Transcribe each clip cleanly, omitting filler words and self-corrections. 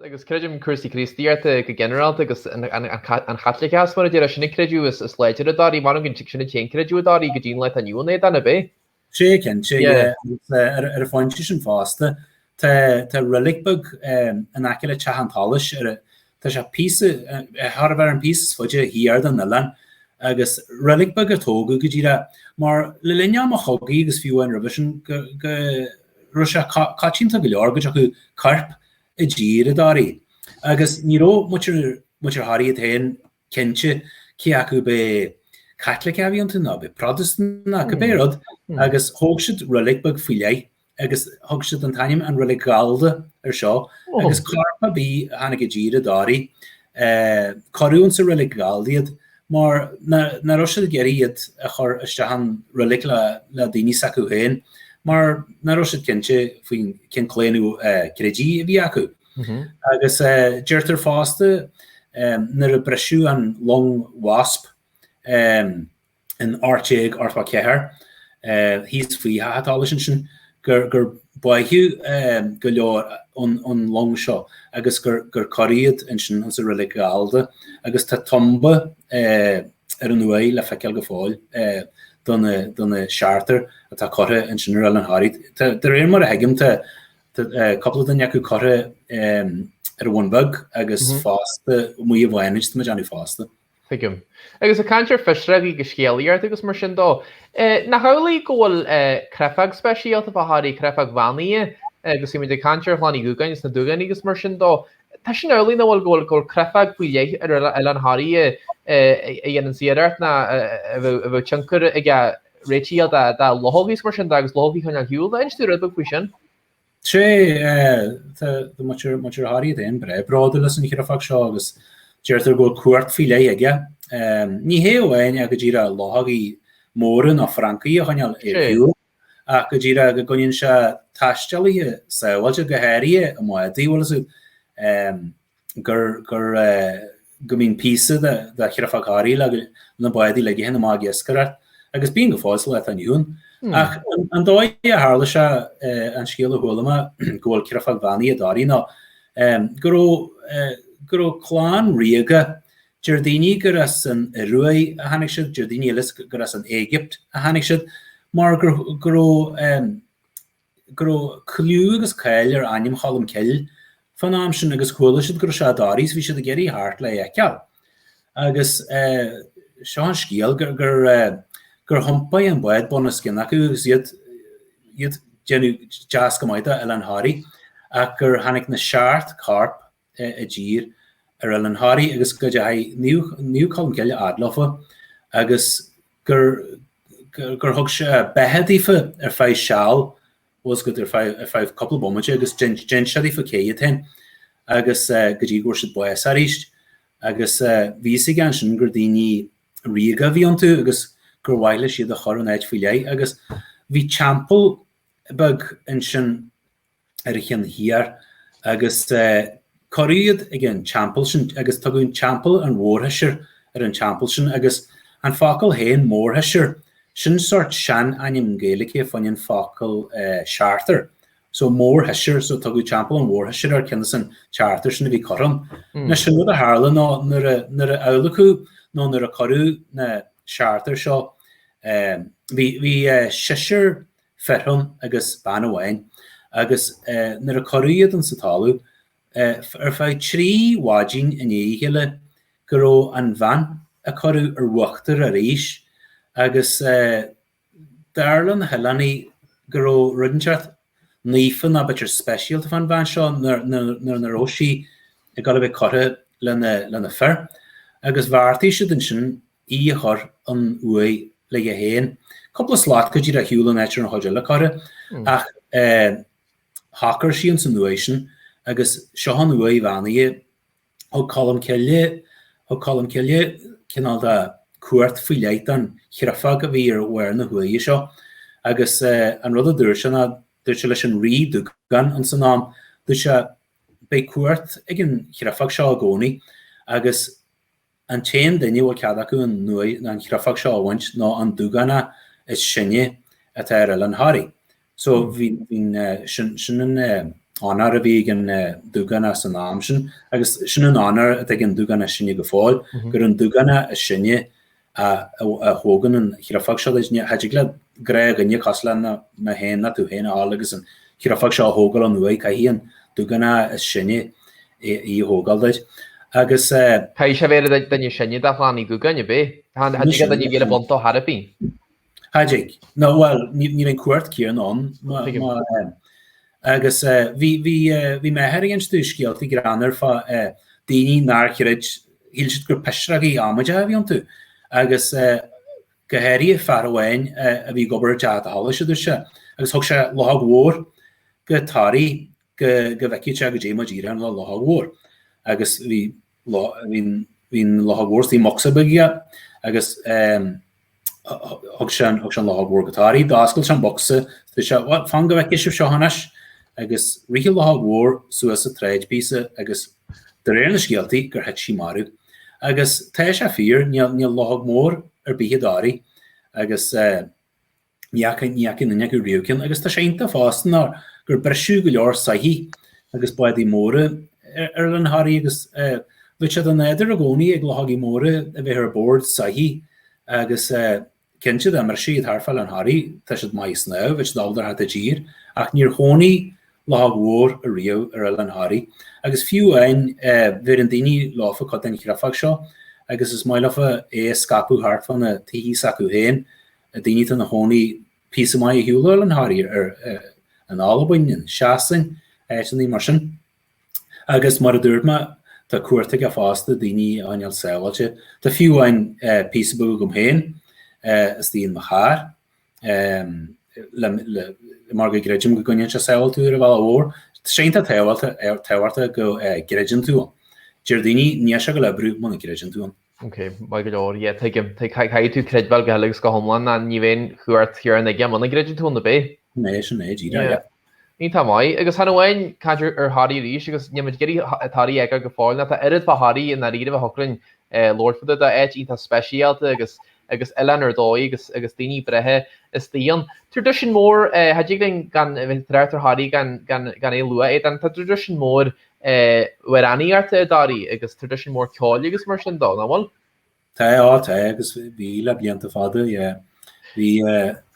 Agus creidim cúrsaí Críostaíochta go ginearálta agus an Chaitliceachas mar a déarfá, sin an creideamh is láidre i dToraí, m'anam go sin an t-aon creideamh i dToraí go dtí an lá atá inniu ann é, dan ar bith. Sea, cinnte, yeah. Agus ar an phointe sin fosta, tá tá reilig beag in aice le Teach an tSolais, ar tá sé píosa, thar a bheith ar an píosa is faide thiar den oileán, agus reilig beag a tógadh go díreach, mar le linn am an chogaidh agus fiú amháin roimhe sin, go go raibh sé coitianta go leor go dtiocfadh coirp i dtír i dToraí. Agus ní raibh muintir muintir Thoraí iad féin cinnte cé acu b'é Caitliceach a bhí iontu nó b'é Protastúnach, cibé rud, agus thóg siad reilig beag faoi leith agus thug siad an t-ainm an Reilig Ghallda ar seo agus corp ar bith a tháinig i dtír i dToraí, cuireadh insa Reilig Ghallda iad mar nach raibh siad ag iarraidh iad a chur isteach an reilig le daoine s'acu féin mar nach raibh siad cinnte faoin cén claonadh creidimh a bhí acu. Agus deirtear fosta nuair a briseadh an long Wasp in 1884, thíos faoi Theach an tSolais ansin, gur báitheadh go leor ón long seo agus gur cuireadh iad ansin insa Reilig Ghallda agus tá tumba ar an uaigh le feiceáil go fóill do na seachtar atá curtha ansin ar Oileán Thoraí. De réir mar a thuigim tá Tá cúpla duine acu curtha ar an Bhun Bheag agus fosta amuigh i bhFánaid, tá mé ag déanamh fosta. Tuigim. Agus ag caint ar phisreogaí agus scéalaíocht agus mar sin dó, nach amhlaidh go bhfuil créafóg speisialta fá Thoraí, créafóg bheannaithe, agus bhí muid ag caint ar Chlann Uí Dhúgáin agus na Dúgánaigh agus mar sin dó. Tá sin amhlaidh nach bhfuil go bhfuil go bhfuil créafóg faoi leith ar Oileán Thoraí a dhéanann iarracht ná a bheadh tionchar aige réitigh de luchógaí is mar sin de agus luchógaí a choinneáil ar shiúl. Inis dúinn rud beag faoi sin. Sea, tá muintir Thoraí iad féin breá bródúil as an chreafóg seo agus deirtear go bhfuil cumhacht faoi leith aige. Ní hé amháin é go díreach luchógaí móra nó francaigh a choinneáil ar shiúl, ach go díreach go gcoinníonn sé taistealaithe sábháilte, go háirithe i mbádaí, bhfuil fhios agat. gur gur go mbíonn píosa de de chreafóg Thoraí le na bádaí ligthe amach ag iascaireacht agus bíonn go fóill sa lá atá inniu ann. Ach an dóigh a tharla sé an scéal a chuala mé go bhfuil creafóg bheannaithe i dToraí ná go raibh go raibh clann ríoga, deir daoine gur as an Ioruaidh a tháinig siad, deir daoine eile gur as an Éigipt a tháinig siad, mar gur go raibh go raibh cliú agus cáil ar ainm Cholm Cille fán am sin agus chuala siad go raibh sé i dToraí so bhí siad ag iarraidh theacht le é a fheiceáil. Agus seo an scéal, gur gur thiompaigh an bád bun os cionn acu agus iad iad déanamh deas go maith d'Oileán Thoraí ach gur tháinig na seacht corp i dtír ar Oileán Thoraí agus go dteachaigh Naomh Colm Cille a fhad leofa agus gur gur thug sé beatha daofa ar feadh seal, bhfuil fhios agat, ar feadh ar feadh cúpla bomaite agus d'inis sé daofa cé hiad féin agus go dtí go bhfuair siad bás arís agus bhí fhios aige ansin gur daoine ríoga a bhí iontu agus gur mhaith leis iad a chur in áit faoi leith agus bhí teampall beag ansin ar a cheann thiar agus cuireadh iad ag an teampall sin agus tugadh Teampall an Mhórshisir ar an teampall sin agus an focal féin mórsheisear, sin sórt sean-ainm Gaeilge fá choinne an focal seachtar. So mórsheisear, so tugadh Teampall an Mhórshisir ar ceann des an tseachtar sin a bhí curtha ann. Anois an rud a tharla ná nuair a nuair a adhlacadh nó nuair a cuireadh na seachtar seo bhí bhí seisear fir ann agus bean amháin, agus nuair a cuireadh iad insa talamh, ar feadh 3 mhaidin i ndiaidh a chéile, go raibh an bhean a cuireadh ar uachtar arís, agus dar le na hoileánaigh go raibh rud inteacht naofa nó b'fhéidir speisialta fán bhean seo nuair nach raibh sí ag dul a bheith curtha lena fir, agus bheartaigh siad ansin í a chur an uaigh léi féin. Cúpla slat go díreach ar shiúl ón áit a raibh an chuid eile curtha, ach shocair sí ins an uaigh sin agus seo an uaigh bheannaithe. Thug Colm Cille, thug Colm Cille cineál de cumhacht faoi leith don chreafóg a bhí ar bharr na huaighe seo agus an rud a dúirt sé ná, dúirt sé leis an Rí Dúgán ins an am, dúirt sé, beidh cumhacht ag an chreafóg seo i gcónaí agus An t-aon duine a bhfuil cead acu an uaigh nó an chreafóg seo a bhaint ná an Dúgánach is sine atá ar Oileán Thoraí. So bhí, bhí, sin, sin an. onóir a bhí ag an Dúgánach san am sin agus sin an onóir atá ag an Dúgánach is sine go fóill, gur an Dúgánach is sine a thógann an chriofóg seo duit. Cha dtig le gnáthdhuine cosúil le mé féin ná tú féin a fháil agus an chriofóg seo a thógáil ón uaigh, caithfidh an Dúgánach is sine í a thógáil duit. Agus. Caithfidh sé bheith ar an duine is sine de chlann Uí Dhúgáin, ab é? Cha dtig le duine a bheith ar bun dó thar a bith. Cha dtig. No, bhuel, ní bheidh an cumhacht céanna ann má. Agus bhí, bhí, bhí m'athair ag inst domh scéaltaí greannmhar fá daoine nár chreid, shíl siad gur pisreogaí amaideacha a bhí iontu. Agus go háirithe fear amháin a bhí ag obair i dteach an tsolais, a dúirt sé, agus thug sé luchóg mhór go Toraigh go go bhfeicfeadh sé goidé mar d'éirigh le luchóg mhór. Agus bhí, bhí, bhí an luchóg mhór istigh i mbocsa beag aige agus Thug sé an luchóg mhór go Toraigh, d'oscail sé an bocsa, dúirt sé, Bhuel, fan go bhfeicfidh sibh seo anois. Agus rith an luchóg mhór suas an tsráid píosa agus de réir na scéaltaí gur thit sí marbh. Agus tá sé fíor, níl luchóg mhór ar bith i dToraigh agus ní fhaca ní fhaca aon duine acu riamh ceann. Agus tá sé iontach fosta ná gur briseadh go leor soithí agus bádaí móra ar Oileán Thoraí agus bheadh sé de nádúr i gcónaí ag luchógaí móra a bheith ar bord soithí Agus cinnte, dá mbrisfí iad thart fá Oileán Thoraí, tá siad maith ag snámh, bheadh siad ábalta a theacht i dtír, ach níor chónaigh luchóg mhór ariamh ar Oileán Thoraí. Agus fiú amháin, bheireann daoine leofa cuid den chriofóg seo, agus is maith leofa é a scaipeadh thart fá na tithe s'acu féin, daoine atá ina chónaí píosa maith ar shiúl ó Oileán Thoraí, ar in Albain, in Sasain, áiteanna mar sin. Agus mar a dúirt mé, tá cumhacht aige fosta daoine a choinneáil sábháilte. Tá fiú amháin píosa beag agam féin istigh in mo charr, mar go gcreidim go gcoinníonn sé sábháilte thú ar an bhealach mhór. Tá sé iontach tábhachtach go gcreideann tú ann. Deir daoine, níl sé ag gabháil a oibriú muna gcreideann tú ann. Ok, maith go leor, yeah, tuigim. Caithfidh tú creidbheáil go huile agus go hiomlán ná ní bheidh aon chumhacht chéanna aige muna gcreideann tú ann, ab é? Sin é, sin é, díreach, yeah. Iontach maith. Agus chan amháin caint ar Thoraigh arís, agus níl muid ag iarraidh Toraigh a fhágáil go fóill, ná tá oiread fá Thoraigh i ndáiríre a thiocfadh linn labhairt fá dtaobh de, áit iontach speisialta agus agus oileán ar dóigh agus agus daoine breátha istigh ann. Traidisiún mór, cha dtig linn gan a bheith ag trácht ar Thoraigh gan gan gan é a lua, Aodán, tá traidisiún mór amhránaíochta i dToraigh agus traidisiún mór ceoil agus mar sin dó, nach bhfuil? Tá, á tá, agus bhí le blianta fada, yeah. Bhí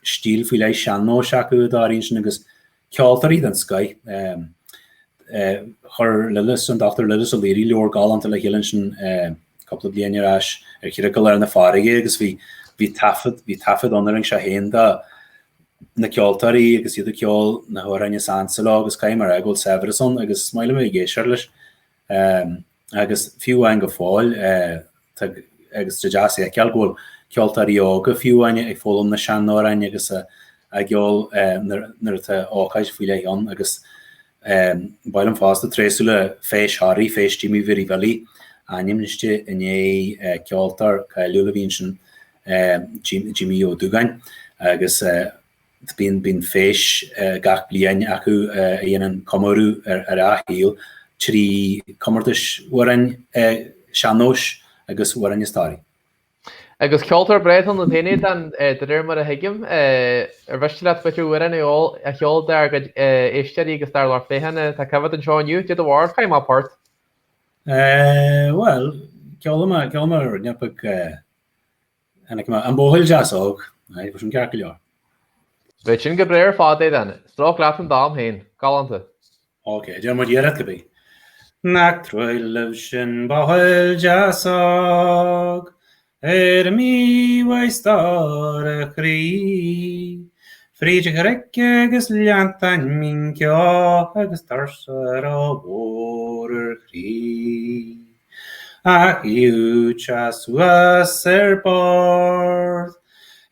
stíl faoi leith sean-nóis acu i dToraigh ansin agus ceoltóirí den scoith. Chuir Lillis, an Dr Lillis Ó Laoire leabhar galánta le chéile ansin cúpla bliain ar ais ar thriceall ar na farraige agus bhí bhí taifead bhí taifead ann a rinne sé féin de na ceoltóirí agus iad ag ceol na hamhráin is ansa leo agus caithfidh mé a rá go bhfuil saibhreas ann agus is maith liom a bheith ag éisteacht leis. Agus fiú amháin go fóill, tá, agus tá deas a fheiceáil go bhfuil ceoltóirí óga fiú amháin ag foghlaim na seanamhráin agus á gceol nuair atá ócáid faoi leith ann agus ba mhaith liom fosta tréaslú le Feis Thoraí, Feis Jimí Mhary Bhilí, ainmnithe i ndiaidh ceoltóir cáiliúil a bhí ansin, Jimí Ó Dúgáin, agus Bíonn bíonn feis gach bliain acu a dhéanann comóradh ar a shaol trí comórtais amhráin sean-nóis agus amhráin as Toraigh. Agus ceoltóir breá atá ionat féin, Aodán, de réir mar a thuigim. Ar mhiste leat b'fhéidir amhrán a cheol dár gcuid éisteoirí agus dár lucht féachana atá ag coimhéad anseo inniu? Cad é do bharúil, caithfidh mé port. Bhuel, ceolfaidh mé ceolfaidh mé rud beag Chonaic mé an buachaill deas óg. Aye, bhí sin ceart go leor. Bheadh sin go breá ar fad, Aodán. Is droch leat an dam féin. Galánta. Ok, déanfaidh muid iarracht cibé. Nach truaigh libh sin buachaill deas óg Ar imigh uaidh stór a chroí Fríd chnoic agus gleanntáin mín ceo Agus tuirse rómhór ar chroí. Ach shuíodh sé suas ar bord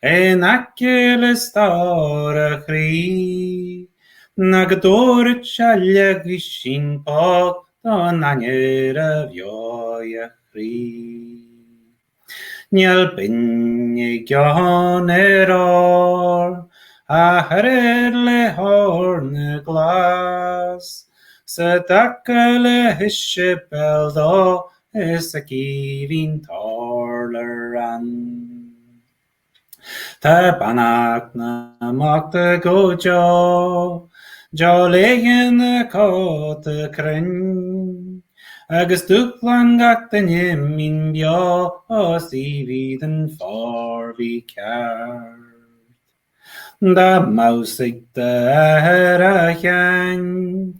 in aice le stór a chroí Ná go dtabharfadh sé leathghaisín póg don ainnir a bheoigh a chroí. Níl binn i gceann ar ór ach oiread le heorna glas Sa dtaca le hIseabail dó is aici bhí'n t-urlár ann. Tá beannacht na mbocht go deo. Deá léithe na cóta cruinn, agus dúshlán gach duine mín beo is aoibhinn don fear bhí ceart. Dá mbeadh 's ag d'athair a Sheáin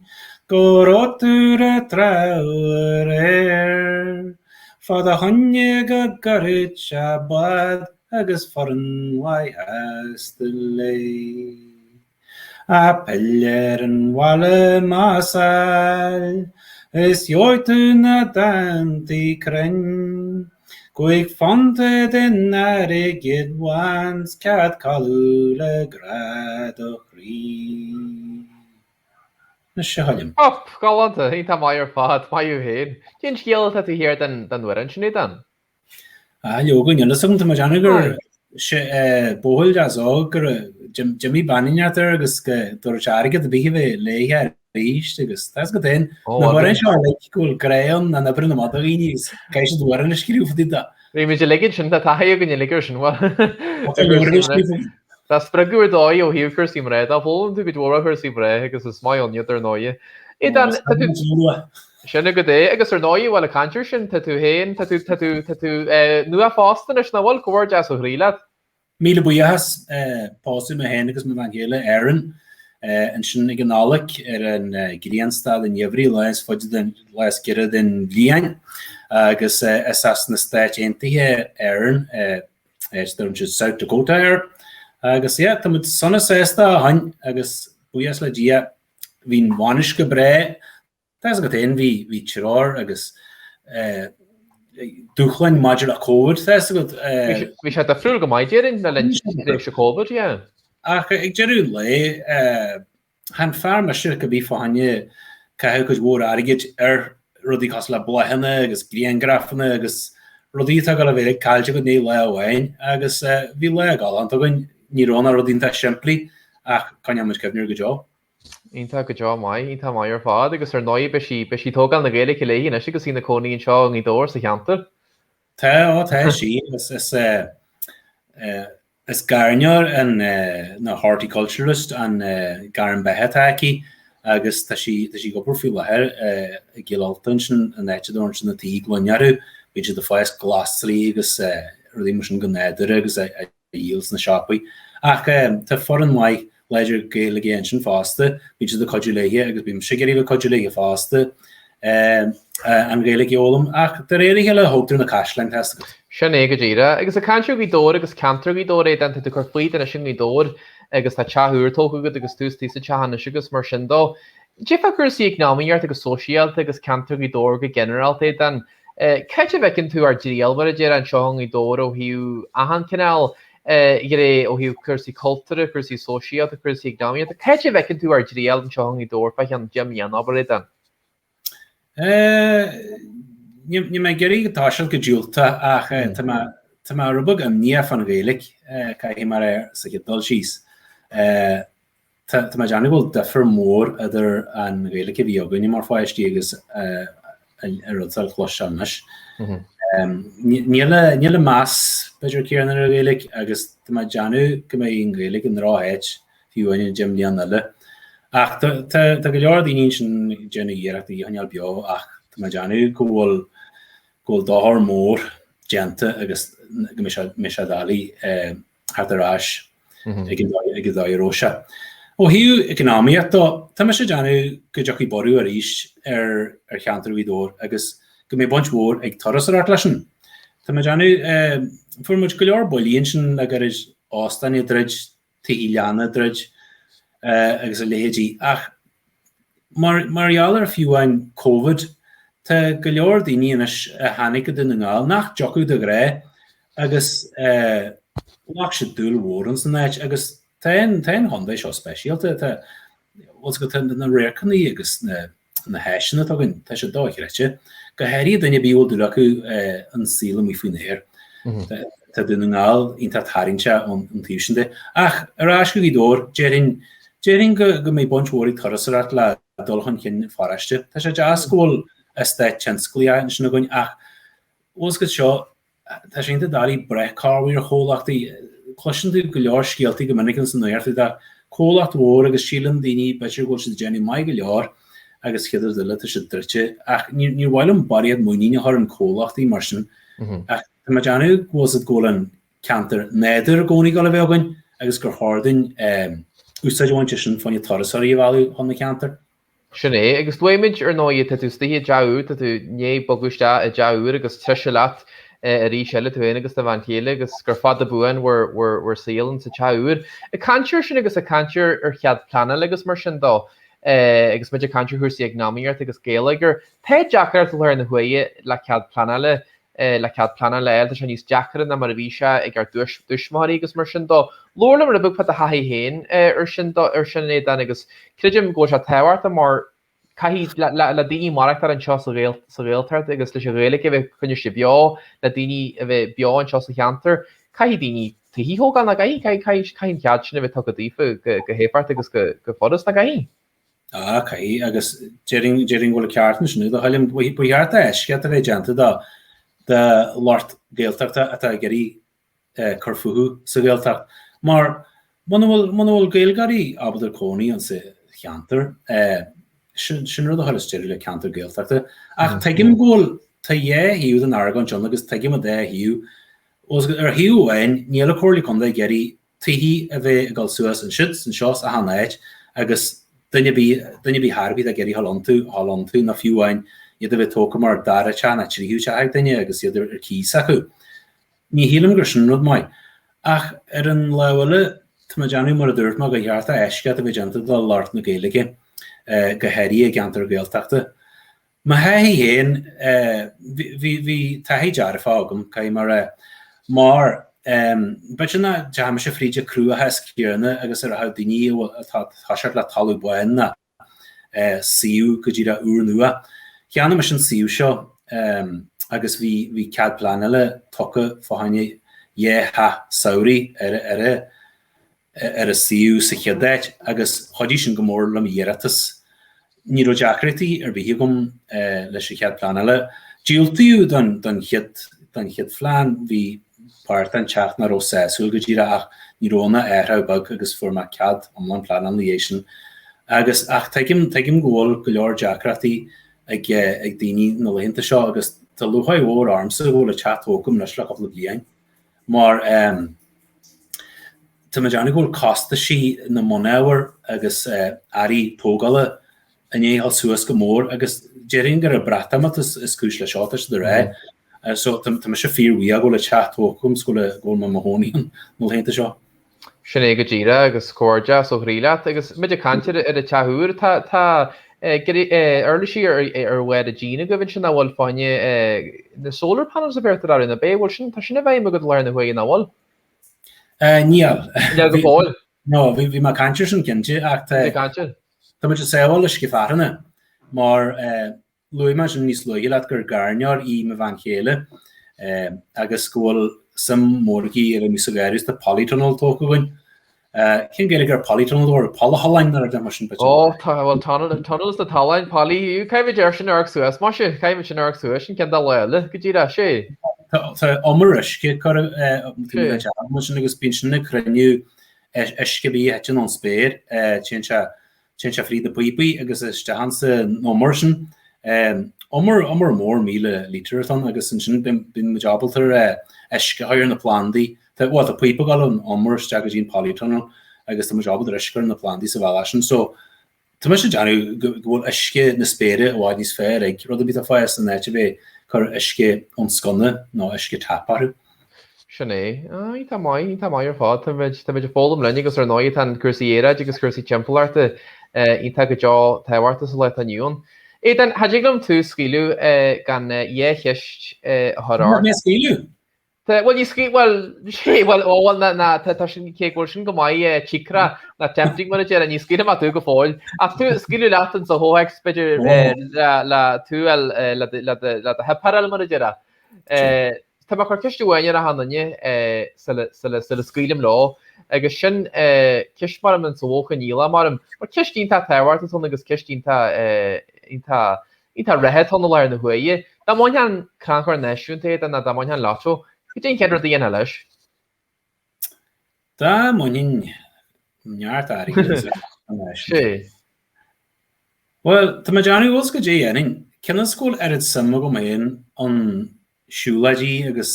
go raibh tú ar an treabhadh aréir, fá do choinne go gcuirfeadh sé bád agus foireann mhaith shásta léi. Ach pill ar an bhaile más áil, is gheobhaidh tú na dántaí cruinn. £5 den airgead bhán 's cead codladh le grá do chroí. Anois, a Choilm. Op! Galánta! Iontach maith ar fad. Maith thú féin. Cén scéal atá taobh thiar den amhrán sin, Aodán? Ah, leoga, níl fhios agam, tá mé ag déanamh gur buachaill deas óg gur d'imigh bean inteacht air agus go dtabharfadh sé airgead ar bith a bheith léithe arís agus tá fhios agat féin, na hamhráin seo uilig go bhfuil grá ann nach n-oibreann amach do dhaoine agus caithfidh siad amhrán a scríobh fá dtaobh de. Bhí muid uilig ansin, tá taithí againn uilig air sin, bhuel. Tá spreagadh ar dóigh ó thaobh cúrsaí mná de, foghlaim tú cuid mhór ó chúrsaí mná agus is maith ann iad ar ndóighe. Aodán, tá tú. Sin agat é, agus ar ndóighe, bhuel ag caint air sin, tá tú féin, tá tú, tá tú, tá tú nua-phósta anois, nach bhfuil? Comhghairdeas ó chroí leat. Míle buíochas. Pósadh mé féin agus mo bhean chéile, Erin, ansin ag an Nollaig ar an grianstad an gheimhridh, lá is faide den, lá is giorra den bhliain, agus is as na Stáit Aontaithe Erin, áit a dtugann siad South Dakota air. Agus yeah, tá muid sona sásta ó shin agus buíochas le Dia, bhí an bhainis go breá, tá fhios agat féin, bhí, bhí treoir agus eh, dúshláin maidir le Covid, tá fhios agat. Eh, bhí sé difriúil go maith déarfainn le linn tréimhse Covid, yeah. Ach ag deireadh an lae, eh, Chan fear mise go bith fá choinne caitheamh cuid mhór airgid ar rudaí cosúil le bláthanna agus griangrafanna agus rudaí atá ag dul a bheith caillte agat i ndiaidh lá amháin agus bhí lá galánta againn. Ní raibh ann ach rud iontach simplí ach coinneoidh muid cuimhne air go deo. Iontach go deo maith, iontach maith ar fad agus ar ndóigh beidh sí, beidh sí ag tógáil na Gaeilge léi anois agus í ina cónaí anseo i nGaoth Dobhair sa cheantar. Tá, ó tá sí, is, is eh, Is gairneoir an nó horticulturalist an gairm beatha atá aici agus tá sí tá sí ag obair faoi láthair i gCill Ulta ansin in áit a dtabharann siad na tithe gloine orthu. Bíonn siad ag fás glasraí agus rudaí mar sin go nádúrtha agus á dhíol sna siopaí. Ach tá foireann mhaith láidir Gaeilge ansin fosta. Bíonn siad ag cuidiú léi agus bímse ag iarraidh a bheith ag cuidiú léi fosta an Ghaeilge a fhoghlaim. Ach de réir a chéile thógtar na caisleáin, tá fhios agat. Sin é go díreach. Agus ag caint ar Ghaoth Dobhair agus ceantar Ghaoth Dobhair, Aodán, tá tú ag cur faoi anois i nGaoth Dobhair agus tá teach úr tógtha agat agus tú istigh sa teach anois agus mar sin dó. Cad é fá cúrsaí eacnamaíochta agus sóisialta agus ceantar Ghaoth Dobhair go ginearálta, Aodán. Cá háit a bhfeiceann tú ár dtriall, mar a déarfá, anseo i nGaoth Dobhair ó thaobh achan cineál ghné, ó thaobh cúrsaí cultúrtha, cúrsaí sóisialta, cúrsaí eacnamaíochta. Cá háit a bhfeiceann tú ár dtriall anseo i nGaoth Dobhair fá cheann 10 mbliana, abair, Aodán? Níl mé ag iarraidh toiseacht go diúltach ach tá mé tá mé rud beag imníoch fán Ghaeilge, caithfidh mé a rá sa chéad dul síos. Tá mé ag déanamh go bhfuil difear mór idir an Ghaeilge a bhí againne mar pháistí agus an rud atá le cloisteáil anois. Níl an meas, b'fhéidir, céanna ar an Ghaeilge agus tá mé ag déanamh go mbeidh an Ghaeilge i ndroch-áit fiú amháin i ndeich mbliana eile. Ach tá go leor daoine ansin ag déanamh iarracht í a choinneáil beo ach tá mé ag déanamh go bhfuil go bhfuil dochar mór déanta agus go mbeidh sé doiligh theacht ar ais ag an dóigh a raibh sé. Ó thaobh eacnamaíocht dó, tá mise ag déanamh go dtiocfaidh borradh arís ar cheantar Ghaoth Dobhair agus go mbeidh baint mhór ag turasóireacht leis sin. Tá mé ag déanamh, fuair muid go leor buillí ansin le gairid, óstáin ag druid, tithe leanna ag druid agus a leithéidí ach Mar gheall ar fiú amháin Covid, tá go leor daoine anois a tháinig go Dún na nGall nach dtiocfadh de ghnáth agus ghlac siad dúil mhór ins an áit agus tá an tá an chontae seo speisialta, tá bhfuil 's agat tá na radharcanna agus na na háiseanna atá againn, tá sé dochreidte. Go háirithe duine ar bith a bhfuil dúil acu an saol amuigh faoin aer. Tá Dún na nGall iontach tarraingteach ón taobh sin de. Ach ar ais go Gaoth Dobhair, déarfainn, déarfainn go go mbeidh baint mhór ag turasóireacht le dul chun cinn an pharóiste. Tá sé deas go bhfuil eastát tionsclaíoch ansin againn ach bhfuil 's agat seo, tá sé iontach doiligh breith carbhaí ar chomhlachtaí. Cloiseann tú go leor scéaltaí go minic ins an nuacht faoi. Comhlacht mhór agus síleann daoine b'fhéidir go bhfuil siad ag déanamh maith go leor agus chéad rud eile tá siad druidte. Ach níor mhaith liom barraíocht muinín a chur in comhlachtaí mar sin. Ach tá mé ag déanamh go bhfuil siad go bhfuil an ceantar nádúr i gcónaí ag dul a bheith againn agus gur chóir dúinn úsáid a bhaint as sin fá choinne turasóirí a mhealladh chun na ceantar. Sin é. Agus luaigh muid, ar ndóigh, tá tú istigh i dteach úr, tá tú i ndiaidh bogadh isteach i dteach úr agus treise leat arís eile, tú féin agus do bhean chéile, agus gur fada buan bhur, bhur, bhur saol insa teach úr. Ag caint ar sin agus ag caint ar, ar chead pleanála agus mar sin dó, agus muid ag caint ar chúrsaí eacnamaíochta agus geilleagair, tá deacracht i láthair na huaire le cead pleanála le cead pleanála a fháil, tá sé níos deacra ná mar a bhí sé ag ár dtuismitheoirí agus mar sin dó. Labhair liom rud beag fá do thaithí féin ar sin, ar sin Aodán agus creidim go bhfuil sé tábhachtach mar caithfidh, le, le daoine maireachtáil anseo sa Ghael, sa Ghaeltacht agus leis an Ghaeilge a bheith coinnithe beo, le daoine a bheith beo anseo sa cheantar, caithfidh daoine tithe a thógáil, nach gcaithfidh? Caithfidh, caithfidh, caithfidh an cead sin a bheith tugtha daofa go, go héifeachtach agus go, go furast, nach gcaithfidh? Ah, caithfidh, agus déarfainn déarfainn go bhfuil an ceart ansin agat, a Choilm. Ba cheart eisceacht a bheith déanta do do lucht Gaeltachta atá ag iarraidh cur fúthu sa Ghaeltacht. Mar muna bhfuil muna bhfuil Gaeilgeoirí ábalta cónaí insa cheantar, sin sin rud a chuireas deireadh le ceantar Gaeltachta. Ach tuigim go bhfuil tá dhá thaobh den argóint ann agus tuigim an dá thaobh. Ar thaobh amháin, níl an Comhairle Contae ag iarraidh tithe a bheith ag dul suas ansiúd 's anseo 's achan áit agus duine ar bith, duine ar bith thar a bith ag iarraidh dhul iontu, dhul iontu nó fiú amháin iad a bheith tógtha mar dara teach nó tríú teach ag duine agus iad ar cíos acu. Ní shílim gur sin rud maith. Ach ar an lámh eile, tá mé ag déanamh mar a dúirt mé gur cheart eisceacht a bheith déanta do lucht na Gaeilge, go háirithe i gceantair Ghaeltachta. Mo thaithí féin, bhí, bhí taithí dearfach agam, caithfidh mé a rá, mar b'fhéidir nach dteachaidh mise fríd an cruachás céanna agus a rachadh daoine atá ag toiseacht le talamh bán ná suíomh go díreach úrnua. Cheannaigh mise an suíomh seo agus bhí, bhí cead pleanála tugtha fá choinne dhá theach samhraidh ar, ar a, ar an suíomh sa chéad áit agus chuidigh sin go mór le m'iarratas. Ní raibh deacrachtaí ar bith agam leis an chead pleanála. Diúltaíodh don don chéad don chéad phlean, bhí páirt den teach nach raibh sásúil go díreach ach ní raibh ann ach athrú beag agus fuair mé cead iomlán pleanála ina dhiaidh sin. Agus ach tuigim tuigim go bhfuil go leor deacrachtaí ag ag daoine na laethanta seo agus tá lúcháir mhór ormsa go bhfuil an teach tógtha agam anois le cúpla bliain mar Tá mé ag déanamh go bhfuil costaisí na mbunábhar agus earraí tógála i ndiaidh a dhul suas go mór agus déarfainn gur an Breatimeacht is cúis leis seo, tá siad ag rá. So tá mise fíorbhuíoch go bhfuil an teach tógtha agam 's go bhfuil mé i mo chónaí ann na laethanta seo. Sin é go díreach agus comhghairdeas ó chroí leat. Agus muid ag caint ar an teach úr, tá tá uirlisí ar ar bharr an dín agaibh ansin nach bhfuil fá choinne na solar panels a bheirtear orthu, nó b'é, bhfuil sin, tá sin i bhfeidhm agat i láthair na huaire nach bhfuil? Níl. Níl go fóill. No, bhí mé ag caint air sin cinnte ach tá tá muid ag sábháil uisce fearthainne mar luaigh mé sin níos luaithe leat gur gairneoir í mo bhean chéile agus go bhfuil suim mhór aici a bheith amuigh sa gharraí is tá polytunnel tógtha againn. Cén Gaeilge ar polytunnel or polatholláin nó rud mar sin b'fhéidir? Ó tá bhuel tunnel tunnel is na tolláin poly caithfimid air sin amharc suas maise caithfimid sin amharc suas sin ceann dá lá eile go díreach sé. Tá umar uisce curtha mar sin agus bíonn sin ag cruinniú uisce ar bith a thiteann ón spéir téann sé téann sé fríd na píopaí agus isteach insa umar sin. Umar umar mór 1,000 lítear atá ann agus ansin bíonn muid ábalta uisce a chur ar na plandaí. Tá bhuel tá píopa ag dul ón umar isteach go dtí an polytunnel agus tá muid ábalta uisce a chur ar na plandaí sa bhealach sin. So Tá mise ag déanamh go bhfuil uisce na spéire i bhfad níos fearr ag rud ar bith atá ag fás in áit a bheith ag cur uisce ón sconna nó uisce tap orthu. Sin é. Ah, iontach maith, iontach maith ar fad. Táimid, táimid ag foghlaim linn agus ar ndóigh tá an cúrsaí aeráide agus cúrsaí timpeallachta iontach go deo tábhachtach sa lá atá inniu ann. Aodán, cha dtig liom tú a scaoileadh gan dhá cheist a chur ort. Mé a scaoileadh? Tá, bhuel, ní scaoil, bhuel, sé, bhuel, ó, bhuel, na, na, tá, tá sin, cé go bhfuil sin go maith, eh, cíocrach, ná tempting mar a déarfá, ní scaoilfidh mé tú go fóill. Ach tú, scaoileadh leat insa chomhthéacs, b'fhéidir, eh, le, le tú, eh, le do, le do, le do shuipéar mar a déarfá. Eh, tá mé ag cur ceist amháin ar achan duine, eh, sula, sula, sula scaoilim leo, agus sin, eh, ceist maram insa mhodh choinníollach maram, mar ceist iontach tábhachtach atá ann agus ceist iontach, eh, iontach, Iontach reatha atá ann i láthair na huaire. Dá mbainfeá an crannchur náisiúnta é nó dá mbainfeá an lotto, cad é an chéad rud a dhéanfá leis? Dá mbainfinn. Neart airgid. Sé. Bhuel, tá mé ag déanamh, bhfuil 's agat goidé a dhéanfainn, cionn is go bhfuil oiread suim agam féin ann siúlóidí agus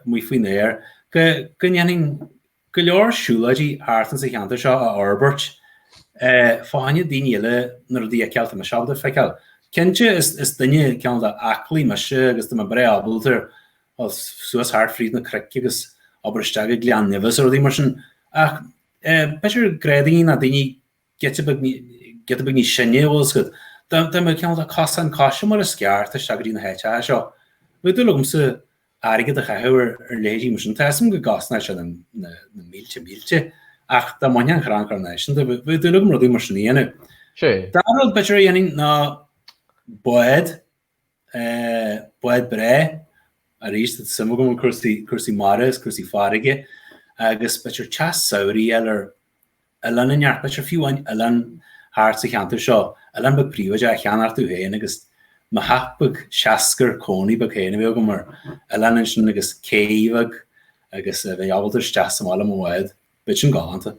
amuigh faoin aer, go go ndéanfainn go leor siúlóidí thart insa cheantar seo a fhorbairt fá choinne daoine eile na rudaí a fheiceáil atá mise ábalta a feiceáil. Cinnte is is duine cineál de aclaí mise agus tá mé breá ábalta dul suas thart fríd na cnoic agus obair isteach go Gleann Nimhe is rudaí mar sin ach b'fhéidir gnáthdhaoine nó daoine giota beag giota beag níos sine, bhfuil 's agat, dá mbeadh cineál de cosán coise mar is ceart isteach go dtí na háiteacha seo. Bheadh dúil agamsa airgead a chaitheamh ar ar leithéidí mar sin. Tá 'fhios agam go gcosnódh sé na na mílte mílte ach dá mbainfeá an chrannchur náisiúnta, bheadh dúil agam rudaí mar sin a dhéanamh. Sé. Dara rud b'fhéidir a dhéanfainn ná bád Bád breá, arís, tá suim agam i cúrsaí, cúrsaí mara is cúrsaí farraige agus b'fhéidir teach samhraidh a fháil ar oileán inteacht, b'fhéidir fiú amháin oileán thart sa cheantar seo, oileán beag príobháideach a cheannacht domh féin agus mo theach beag seascair cónaí beag féin a bheith agam ar oileán ansin agus cé bheag agus a bheith ábalta isteach is amach le mo bhád. Bheadh sin galánta.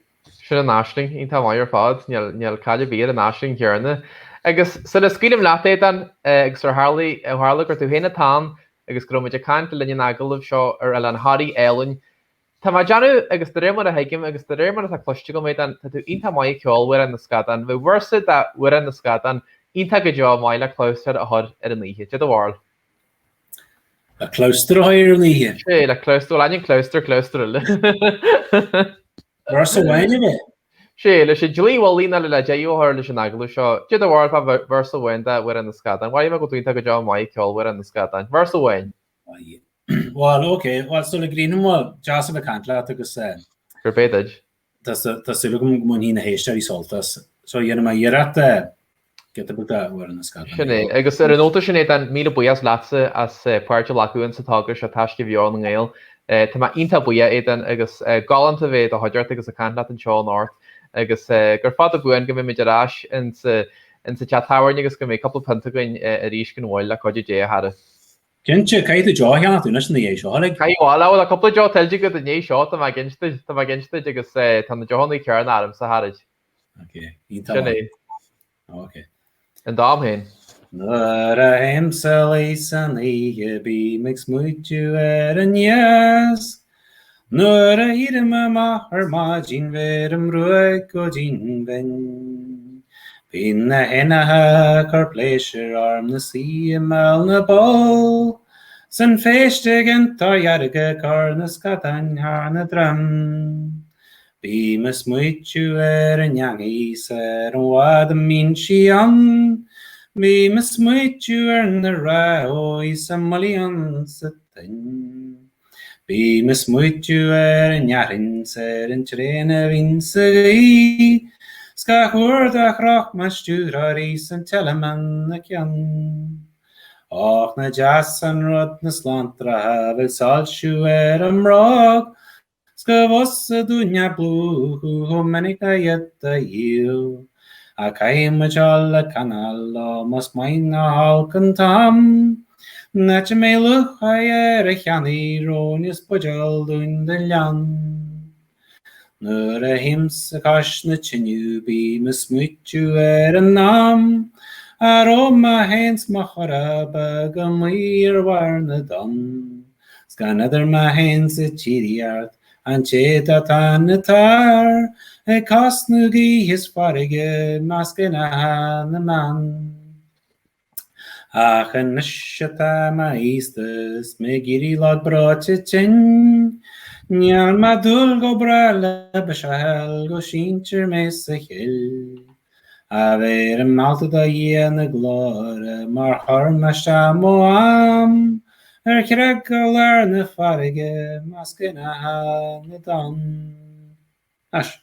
Sin an aisling, iontach maith ar fad, níl caill ar bith ar an aisling chéanna. Agus sula scaoilim leat, Aodán, agus ar tharla, ó tharla gur tú féin atá ann agus go raibh muid ag caint le linn an agallaimh seo ar Oileán Thoraí álainn, tá mé ag déanamh, agus de réir mar a thuigim agus de réir mar atá cloiste agam, Aodán, tá tú iontach maith ag ceol Amhrán na Scadán. Bheadh véarsa d'Amhrán na Scadán iontach go deo maith le clabhsúr a chur ar an oíche. Cad é do bharúil. Le clabhsúr a chur ar an oíche. Sé, le clabhsúr, bhuel ainneoin clabhsúr, clabhsúr eile. Véarsa amháin a bheith. Sé, leis an dlaoi mhullaigh nó le deireadh a chur leis an agallamh seo, cad é do bharúil fá véarsa amháin de Amhrán na Scadán. Mhaígh mé go bhfuil tú iontach go deo maith ag ceol Amhrán na Scadán. Véarsa amháin. Bhuel, ok, bhuel, sula gcríochnaím, bhuel, deas a bheith ag caint leat agus. Gurb é duit. Tá súil agam go mbainfidh na héisteoirí sult as. So, dhéanfaidh mé iarracht giota beag de Amhrán na Scadán. Sin é. Agus ar an nóta sin, Aodán, míle buíochas leatsa as páirt a ghlacadh insa togra seo Taisce Bheo na nGael. Tá mé iontach buíoch, Aodán, agus galánta a bheith i do chuideachta agus ag caint leat anseo anocht agus gur fada buan go mbeimid ar ais insa teach tábhairne agus go mbeidh cúpla pionta againn arís gan mhoill le cuidiú Dé, a chara. Cinnte, caithfidh tú deoch a cheannach anois ina dhiaidh seo, like. Caithfidh, bhuel, bhuel, tá cúpla deoch tuillte agat i ndiaidh seo, tá mé ag inse duit, tá mé ag inse duit agus tá na deochanna céanna ormsa, a chara. Ok, iontach Sin é. Ok. An dam féin. Nuair a théimse a luí san oíche bím ag smaoitiú ar an iasc. Nuair a éirím amach ar maidin bheirim ruaig go dtí'n bhinn. Bíonn na héanacha ag cur pléisiúir orm 'na suí i mbéal na bpoll, 's an phéist ag iontár dhearg ag cur na scadáin thar na droim. Bím ag smaoitiú ar an eangaí 's ar an bhfad a mbíonn sí ann, Bím ag smaoitiú ar na rámhaí 's a mbuillíonn sa toinn. Bím ag smaoitiú ar an fhearthainn 's ar an traein a bhíonn sa ghaoth, 's gach uair dá chroch mo stiúrthóir í 's an tseilm ina cionn. Och nach deas an rud na slanntracha a bheith ag soilsiú ar an mbróg, 's go bhfusa dúinn ár bplúchadh chomh minic le iad a dhíol. Ach caithfidh muid dul ag canáil leo más maith ná holc an t-am. An áit a mbeidh lúcháir ar an cheannaí romhainn is buidéal dúinn do leann. Nuair a théimse cois na tineadh bím ag smaoitiú ar an am a raibh mé féin 's mo chara beag amuigh ar bharr na dtonn. 'S gan idir mé féin 's an tsíoraíocht an té atá ina tar ag cosnú gaoithe is farraige i measc éanacha na mbeann. Ach anois atá mé aosta is mé ag éirí lag breoite tinn, níl mé ag dúil go bráth le biseach a fháil go síntear mé sa chill. A bheirim meallta do Dhia na glóire mar chuir mé isteach mo am ar chreag i lár na farraige i measc éanacha na dtonn. Ais.